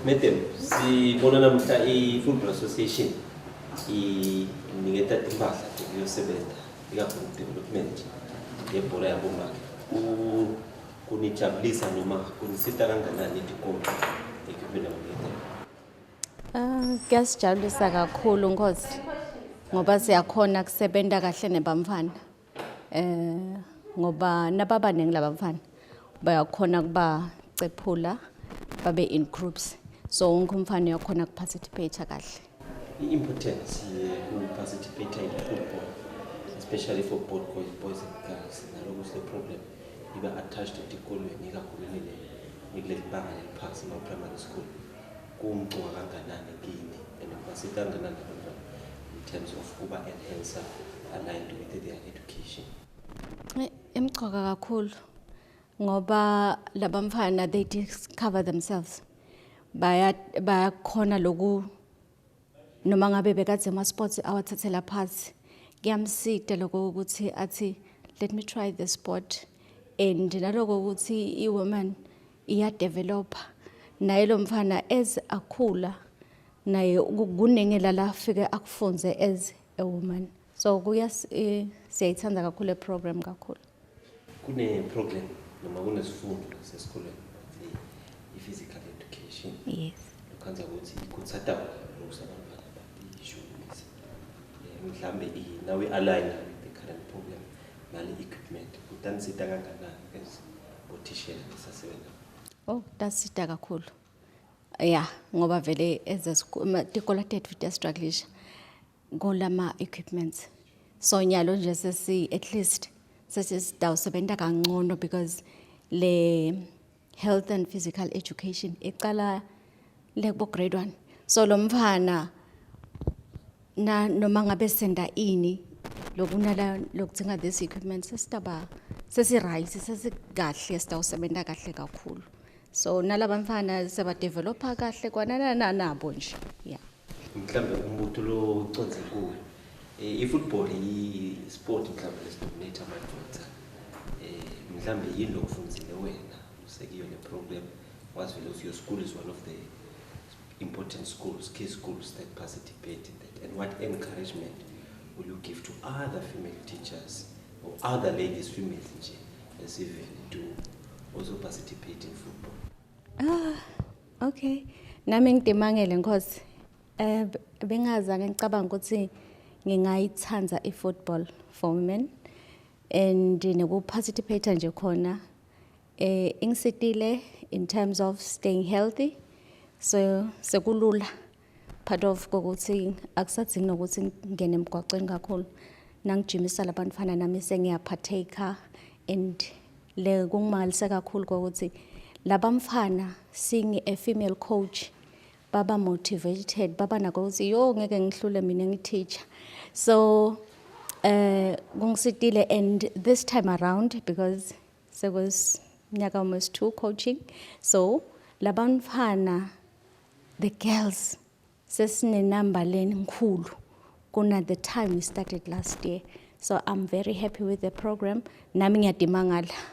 Madam, sibona namuhla i-Football Association iniketa timphahla tekuyosebenza ikakhulu development yebhola yabomake. Kunijabulisa noma kunisita kanganani tikolo equipment abaniketa? Ah, kuyasijabulisa kakhulu Nkosi ngoba siyakhona kusebenta kahle nebamfana ngoba nababaningi labamfana bayakhona kuba cephula babe in groups, so wonke umfana uyakhona kuparticipate kahle. I-importance yekuparticipate in football, especially for both boys and girls, naloku sile problem iba attached etikolweni, ikakhulu nile nikuleli banga leliphasi, ma-primary school, kumcoka kanganani kini and kubasita kanganani labantwana in terms of kuba enhancer aligned with their education? Imcoka kakhulu ngoba labamfana, they discover themselves, baya bayakhona loku noma ngabe bekadze ama-sports awathathela phasi, kuyamsita lokho ukuthi athi, "Let me try the sport," and naloko ukuthi i-woman iyadevelopa naye lo mfana as akhula naye kuningi la afike akufunze as a woman. So kuya siyayithanda kakhulu le program kakhulu. Kune-program noma kunesifundo sesikolweni bathi i-physical education. Yes. Lokhanza ukuthi ikhuthata lokuthi abantwana batishukumise. Mhlambe nawe align with the current program nale equipment, kutanisita kanganani as bothishela lesasebenza? Oh, tasita kakhulu. Yeah, ngoba vele tikolo tethu tiyastrugglisha kulama equipments. So nyalo nje sesi at least sesidawusebenta kangcono because le health and physical education icala le kubo grade 1. So lo mfana na noma ngabe senda ini lokunala lokudzinga this equipment, sesitaba sesi right, sesikahle, sitawusebenta kahle kakhulu. So nalabamfana sebadevelopa kahle kwanana nabo nje, yeah. Mhlambe umbuto lo uconze kuwe, i-football i-sport mhlambe lesidominate amadoda. Mhlambe yini lokufundzile wena usekiyo le program, wazi vele ukuthi your school is one of the important schools, key schools that participate in that, and what encouragement will you give to other female teachers or other ladies, females nje esiveni, to also participate in football? Ah, okay. Nami ngidimangele Nkosi. Bengazange ngicabanga ukuthi ngingayithanda i-football for women and nokuparticipate nje khona ingisitile in terms of staying healthy, so sekulula part of kokuthi akusadzingi nokuthi ngingene emgwaqweni kakhulu nangijimisa labantwana, nami sengiyapartake. And le kungimangalisa kakhulu kokuthi labamfana seeing a female coach baba motivated, baba nako ukuthi yo, ngeke ngihlule mina ngiteacher. So kungisitile, and this time around, because sekunyaka almost two coaching, so labantwana, the girls, sesine number lenkulu kuna the time we started last year. So I'm very happy with the program. Nami ngiyadimangala.